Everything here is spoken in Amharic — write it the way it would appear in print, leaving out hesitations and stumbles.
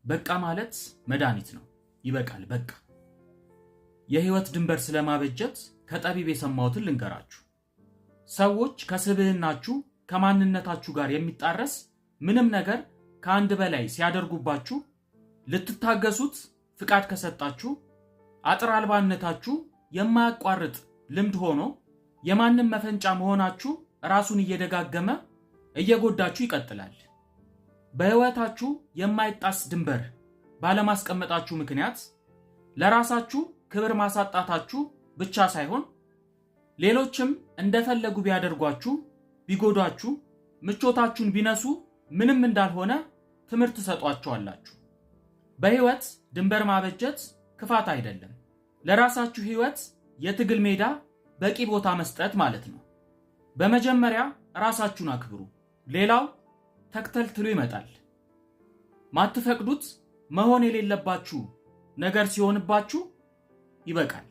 በቃ ማለት መድኃኒት ነው። ይበቃል፣ በቃ። የህይወት ድንበር ስለማበጀት ከጠቢብ የሰማሁትን ልንገራችሁ። ሰዎች ከስብዕናችሁ ከማንነታችሁ ጋር የሚጣረስ ምንም ነገር ከአንድ በላይ ሲያደርጉባችሁ ልትታገሱት ፍቃድ ከሰጣችሁ አጥር አልባነታችሁ የማያቋርጥ ልምድ ሆኖ የማንም መፈንጫ መሆናችሁ ራሱን እየደጋገመ እየጎዳችሁ ይቀጥላል። በህይወታችሁ የማይጣስ ድንበር ባለማስቀመጣችሁ ምክንያት ለራሳችሁ ክብር ማሳጣታችሁ ብቻ ሳይሆን ሌሎችም እንደፈለጉ ቢያደርጓችሁ፣ ቢጎዷችሁ፣ ምቾታችሁን ቢነሱ ምንም እንዳልሆነ ትምህርት ትሰጧቸዋላችሁ። በህይወት ድንበር ማበጀት ክፋት አይደለም። ለራሳችሁ ህይወት የትግል ሜዳ በቂ ቦታ መስጠት ማለት ነው። በመጀመሪያ ራሳችሁን አክብሩ። ሌላው ተክተልትሎ ይመጣል። ማትፈቅዱት መሆን የሌለባችሁ ነገር ሲሆንባችሁ ይበቃል።